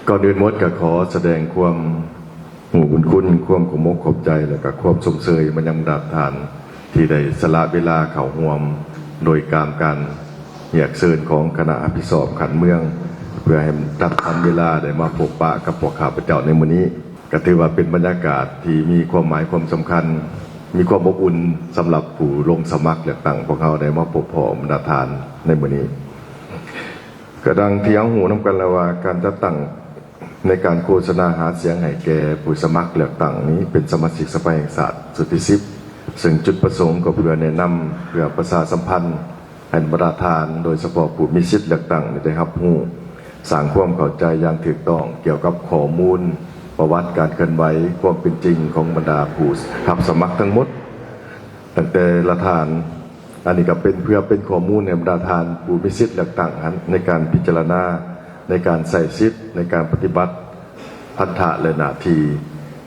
ກ່ອນອື່ນໝົດກໍຂໍສະແດງຄວາມຮູ້ບຸນຄຸນ, ຄວາມຂອບອົກຂອບໃຈ ແລະ ກໍຄວາມຊົມເຊີຍມາຍັງບັນດາທ່ານທີ່ໄດ້ສະຫຼະເວລາເຂົ້າຮ່ວມ ໂດຍການ ການຮຽກເຊີນຂອງຄະນະຮັບຜິດຊອບຂັ້ນເມືອງ ເພື່ອໃຫ້ທັນເວລາໄດ້ມາພົບປະກັບພວກຂ້າພະເຈົ້າໃນມື້ນີ້. ກໍຖືວ່າເປັນບັນຍາກາດທີ່ມີຄວາມໝາຍຄວາມສຳຄັນ, ມີຄວາມອົບອຸ່ນສຳລັບຜູ້ລົງສະໝັກເລືອກຕັ້ງພວກເຮົາໄດ້ມາພົບພໍ້ບັນດາທ່ານໃນມື້ນີ້. ກໍດັ່ງທີ່ເຮົາຮູ້ນຳກັນແລ້ວວ່າ ການຈັດຕັ້ງໃນການໂຄສະນາຫາສຽງໃຫ້ແກ່ຜູ້ສະໝັກເລືອກຕັ້ງນີ້ ເປັນສະມາຊິກສະພາແຫ່ງຊາດຊຸດທີສິບ ເຊິ່ງຈຸດປະສົງກໍເພື່ອແນະນຳ, ເພື່ອປະຊາສຳພັນ ໃຫ້ບັນດາທ່ານ ໂດຍສະເພາະຜູ້ມີສິດເລືອກຕັ້ງນີ້ໄດ້ຮັບຮູ້, ສ້າງຄວາມເຂົ້າໃຈຢ່າງຖືກຕ້ອງກ່ຽວກັບຂໍ້ມູນ, ປະຫວັດການເຄື່ອນໄຫວ, ຄວາມເປັນຈິງຂອງບັນດາຜູ້ຮັບສະໝັກທັງໝົດ ຕັ້ງແຕ່ລະທ່ານ. ອັນນີ້ກໍເປັນເພື່ອເປັນຂໍ້ມູນໃຫ້ບັນດາທ່ານຜູ້ມີສິດເລືອກຕັ້ງຫັ້ນ ໃນການພິຈາລະນາ, ໃນການໃຊ້ສິດ, ໃນການປະຕິບັດພັນທະ ແລະ ໜ້າທີ່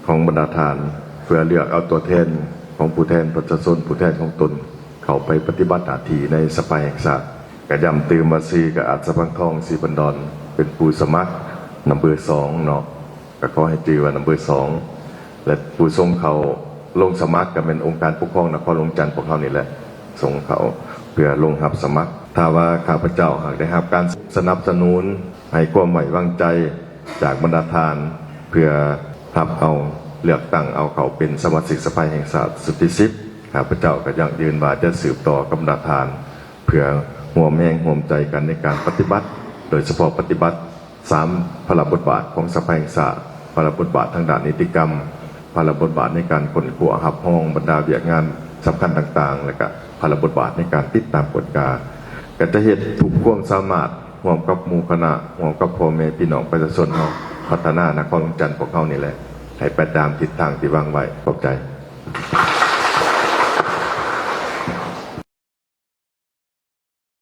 ຂອງບັນດາທ່ານ ເພື່ອເລືອກເອົາຕົວແທນຂອງຜູ້ແທນປະຊາຊົນ, ຜູ້ແທນຂອງຕົນ ເຂົ້າໄປປະຕິບັດໜ້າທີ່ໃນສະພາແຫ່ງຊາດ. ກະຢ້ຳຕື່ມວ່າຊື່ກະອາດສະພັງທອງ ສີພັນດອນ ເປັນຜູ້ສະໝັກນຳເບີສອງເນາະ, ກະຂໍໃຫ້ຈື່ວ່ານຳເບີສອງ ແລະ ຜູ້ຊົງເຂົ້າລົງສະໝັກກະແມ່ນອົງການປົກຄອງນະຄອນຫຼວງວຽງຈັນພວກເຮົານີ້ແຫຼະ ສົ່ງເຂົ້າເພື່ອລົງຮັບສະໝັກ. ຖ້າວ່າຂ້າພະເຈົ້າຫາກໄດ້ຮັບການສະໜັບສະໜູນ ໃຫ້ຄວາມໄວ້ວາງໃຈ ຈາກບັນດາທ່ານ ເພື່ອຮັບເອົາເລືອກຕັ້ງເອົາເຂົ້າເປັນສະມາຊິກສະພາແຫ່ງຊາດຊຸດທີສິບ ຂ້າພະເຈົ້າກໍຢັ້ງຢືນວ່າຈະສືບຕໍ່ກັບບັນດາທ່ານ ເພື່ອຮ່ວມແຮງຮ່ວມໃຈກັນໃນການປະຕິບັດ, ໂດຍສະເພາະປະຕິບັດສາມພາລະບົດບາດຂອງສະພາແຫ່ງຊາດ, ພາລະບົດບາດທາງດ້ານນິຕິກຳ, ພາລະບົດບາດໃນການຄົ້ນຄວ້າຮັບຮອງບັນດາວຽກງານສຳຄັນຕ່າງໆ ແລະ ກະພາລະບົດບາດໃນການຕິດຕາມກວດກາ. ກໍຈະເຮັດທຸກຄວາມສາມາດ ຮ່ວມກັບໝູ່ຄະນະ, ຮ່ວມກັບພໍ່ແມ່ພີ່ນ້ອງປະຊາຊົນເຮົາ ພັດທະນານະຄອນຫຼວງວຽງຈັນພວກເຮົານີ້ແຫຼະ ໃຫ້ໄປຕາມທິດທາງທີ່ວາງໄວ້. ຂອບໃຈ.